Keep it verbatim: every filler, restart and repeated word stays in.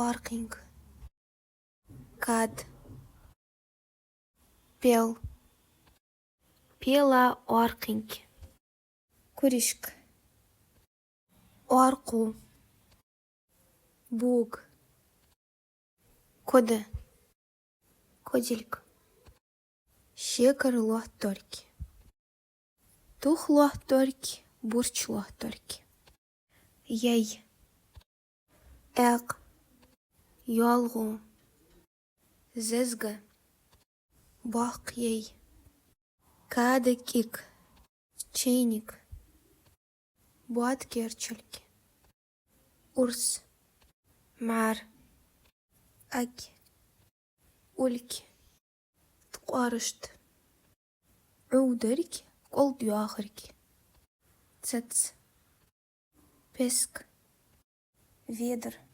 Оаркхинг. Кад. Пел. Пела оаркхинг. Куришк. Оаркхув. Буг. Кода. Кодильк. Шекар лоаттарг. Тух лоаттарг, бурч лоаттарг. Яй. Аькх. ЙоалгӀа. Зезга. Боккха яй. Када кӀик. Чайник. Боад керчалг. Урс. МӀар. Аг. Улк. Ткъоарашта. Ӏовдарг, кӀолдйоахарг. Цец. Песк. Ведар.